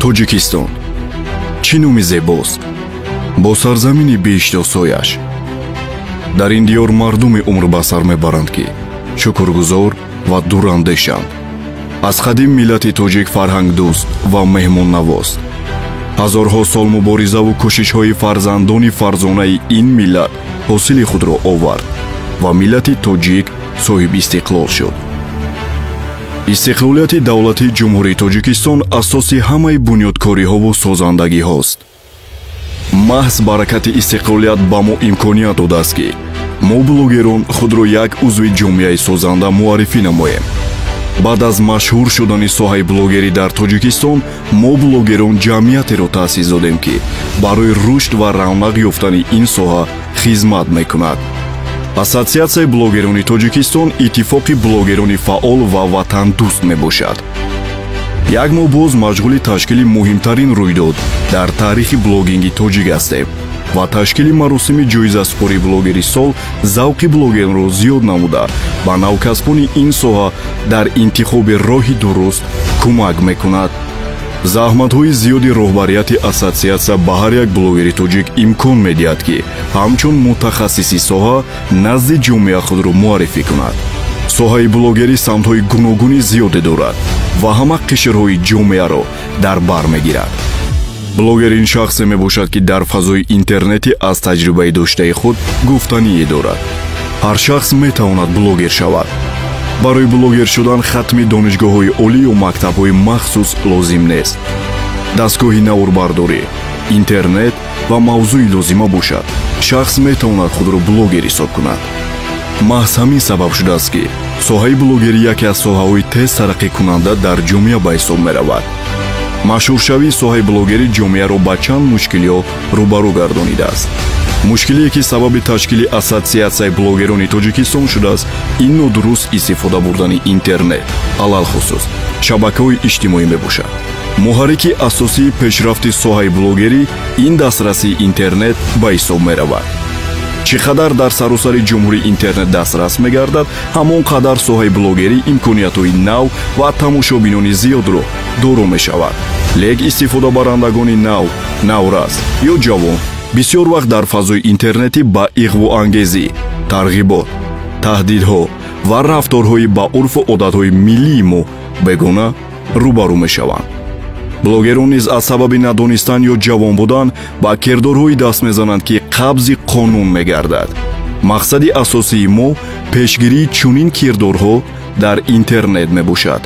Тоҷикистон чӣ номи зебост бо сарзамини биҳиштосояш. Дар ин диёр мардуме умр ба сар мебаранд, ки шукргузор ва дурандешанд. Аз қадим миллати тоҷик фарҳангдӯст ва меҳмоннавост. Ҳазорҳо сол муборизаву кӯшишҳои фарзандони фарзонаи ин миллат ҳосили худро овард ва миллати тоҷик соҳиби истиқлол шуд. Истиқлолияти давлатии Ҷумҳурии Тоҷикистон асоси ҳамаи бунёдкориҳову созандагиҳост. Маҳз баракати истиқлолият ба мо имконият додааст, ки мо блогерон худро як узви ҷомеаи созанда муаррифӣ намоем. Баъд аз машҳур шудани соҳаи блогерӣ дар Тоҷикистон, мо блогерон ҷамъиятеро таъсис додем, ки барои рушд ва равнақ ёфтани ин соҳа хизмат мекунад. Ассотсиатсияи блогерони Тоҷикистон иттифоқи блогерони фаъол ва ватандӯст мебошад. Як моҳ боз машғули ташкили муҳимтарин рӯйдод дар таърихи блогинги тоҷик ҳастем ва ташкили маросими ҷоизаспории блогери сол завқи блогерро зиёд намуда, ба навкасбони ин соҳа дар интихоби роҳи дуруст кӯмак мекунад. Заҳматҳои зиёди роҳбарияти ассотсиатсия ба ҳар як блогери тоҷик имкон медиҳад, ки ҳамчун мутахассиси соҳа назди ҷомеа худро муаррифӣ кунад. Соҳаи блогерӣ самтҳои гуногуни зиёде дорад ва ҳама қишрҳои ҷомеаро дар бар мегирад. Блогер ин шахсе мебошад, ки дар фазои интернетӣ аз таҷрибаи доштаи худ гуфтание дорад. Ҳар шахс метавонад блогер шавад. Барои блогер шудан хатми донишгоҳҳои олию мактабҳои махсус лозим нест. Дастгоҳи наворбардорӣ, интернет ва мавзӯи лозима бошад, шахс метавонад худро блогер ҳисоб кунад. Маҳз ҳамин сабаб шудааст, ки соҳаи блогерӣ яке аз соҳаҳои тез тараққикунанда дар ҷомеа ба ҳисоб меравад. Машҳуршавии соҳаи блогерӣ ҷомеаро ба чанд мушкилиҳо рӯбарӯ гардонидааст. Мушкилие, ки сабаби ташкили Ассотсиатсияи блогерони Тоҷикистон шудааст, ин нодуруст истифода бурдани интернет, алалхусус шабакаҳои иҷтимоӣ мебошад. Муҳаррики асосии пешрафти соҳаи блогерӣ ин дастрасии интернет ба ҳисоб меравад. Чӣ қадар дар саросари ҷумҳурӣ интернет дастрас мегардад, ҳамон қадар соҳаи блогерӣ имкониятҳои нав ва тамошобинони зиёдро доро мешавад. Лек истифодабарандагони нав, наврас ё ҷавон бисёр вақт дар фазои интернетӣ ба иғвоангезӣ, тарғибот, таҳдидҳо ва рафторҳои ба урфу одатҳои миллии мо бегона рӯбарӯ мешаванд. Блогерон низ аз сабаби надонистан ё ҷавон будан ба кирдорҳое даст мезананд, ки қабзи қонун мегардад. Мақсади асосии мо пешгирии чунин кирдорҳо дар интернет мебошад.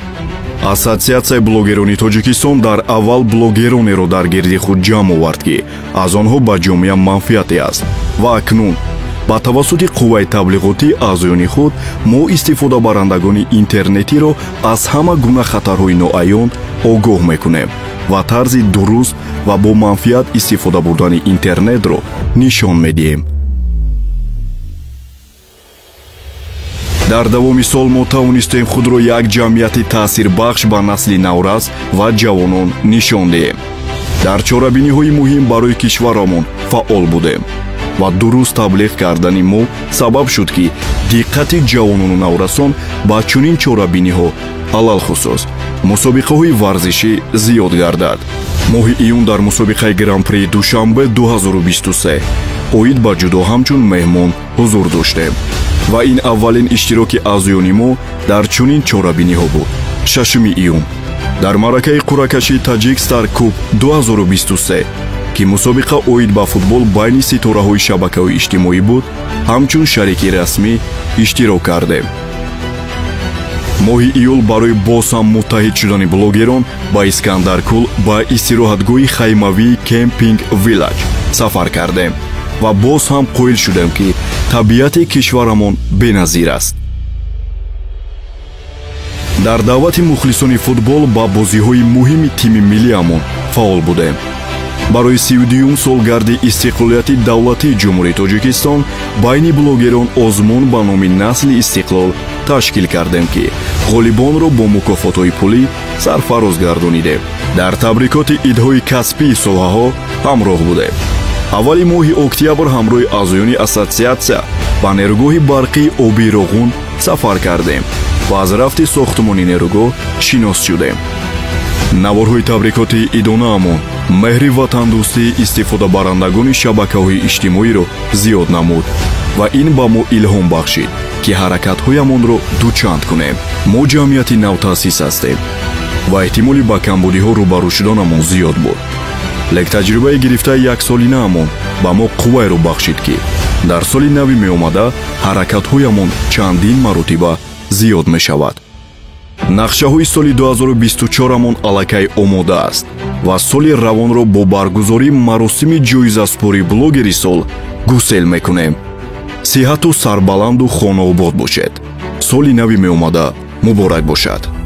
Ассотсиатсияи блогерони Тоҷикистон дар аввал блогеронеро дар гирди худ ҷамъ овард, ки аз онҳо ба ҷомеа манфиате аст, ва акнун ба тавассути қувваи таблиғотии аъзоёни худ мо истифодабарандагони интернетиро аз ҳама гуна хатарҳои ноаён огоҳ мекунем ва тарзи дуруст ва бо манфиат истифода бурдани интернетро нишон медиҳем. Дар давоми сол мо тавонистем худро як ҷамъияти таъсирбахш ба насли наврас ва ҷавонон нишон диҳем. Дар чорабиниҳои муҳим барои кишварамон фаъол будем ва дуруст таблиғ кардани мо сабаб шуд, ки диққати ҷавонону наврасон ба чунин чорабиниҳо, алалхусус мусобиқаҳои варзишӣ зиёд гардад. Моҳи июн дар мусобиқаи Гран-при Душанбе 2023 оид ба ҷудо ҳамчун меҳмон ҳузур доштем ва ин аввалин иштироки аъзоёни мо дар чунин чорабиниҳо буд. 6 июн дар маъракаи қуръакашии Таҷик Стар Куб 2023, ки мусобиқа оид ба футбол байни ситораҳои шабакаҳои иҷтимоӣ буд, ҳамчун шарики расмӣ иштирок кардем. Моҳи июл барои боз ҳам муттаҳид шудани блогерон ба Искандаркул ба истироҳатгоҳи хаймавии Кемпинг Виллаҷ сафар кардем ва боз ҳам қоил шудем, ки табиати кишварамон беназир аст. Дар даъвати мухлисони футбол ба бозиҳои муҳими тими миллиамон фаъол будем. Барои 32-юм солгарди истиқлолияти давлатии Ҷумҳурии Тоҷикистон байни блогерон озмун ба номи Насли истиқлол ташкил кардем, ки ғолибонро бо мукофотҳои пулӣ сарфароз гардонидем. Дар табрикоти идҳои касбии соҳаҳо ҳамроҳ будем. Аввали моҳи октябр ҳамроҳи аъзоёни ассотсиатсия ба нерӯгоҳи барқии обии Роғун сафар кардем ва аз рафти сохтмони нерӯгоҳ шинос шудем. Наворҳои табрикоти идонаамон меҳри ватандӯстии истифодабарандагони шабакаҳои иҷтимоиро зиёд намуд ва ин ба мо илҳом бахшид, ки ҳаракатҳоямонро дучанд кунем. Мо ҷамъияти навтаъсис ҳастем ва эҳтимоли ба камбудиҳо рӯбарӯ шуданамон зиёд буд. Лек таҷрибаи гирифтаи яксолинаамон ба мо қувваеро бахшид, ки дар соли нави меомада ҳаракатҳоямон чандин маротиба зиёд мешавад. Нақшаҳои соли 2024-амон аллакай омода аст ва соли равонро бо баргузории маросими ҷоизаспории блогери сол гусел мекунем. Сиҳату сарбаланду хонаобод бошед. Соли нави меомада муборак бошад.